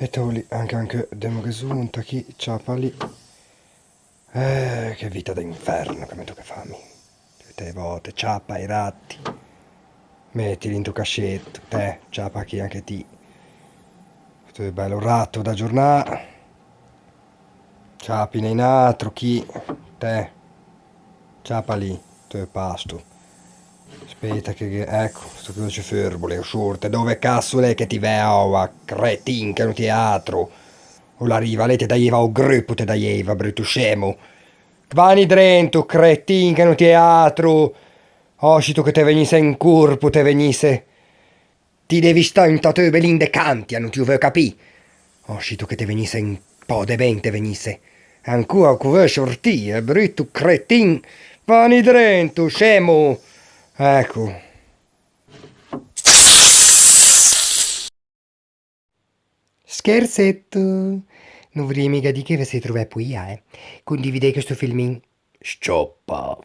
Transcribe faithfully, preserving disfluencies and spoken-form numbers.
E toli, anche, anche, demmo che zonta chi, ciapa lì. Eh, che vita de inferno che me tocca fâmi. Tute e volte, ciapa i ratti. Metili into casceto, te, ciapa chi anche ti. Sto bello ratto da giornà. Ciapine un atro chi, te. Ciapa lì, te pasto. Speta che, che, ecco, sto così furbo, le sciorte. Dove cazzo l'è che ti vè oua, cretin che no ti è atro? O l'arriva, lei te daieva o gruppo, te daieva, brutto scemo. Vani drento, cretin che no ti è atro. Oscito che te vegnisse in corpo, te vegnisse. Ti devi stâ inta teu belin de cantia, no ti o veu capî? Oscito che te vegnisse un pö de ben, te vegnisse. Ancora che o veu sortî, eh, brutto cretin. Vani drento, scemo. Ecco. Scherzetto! No vorìa miga dî che ve sês trovæ poia, eh. Condividê questo filmin. Scioppa.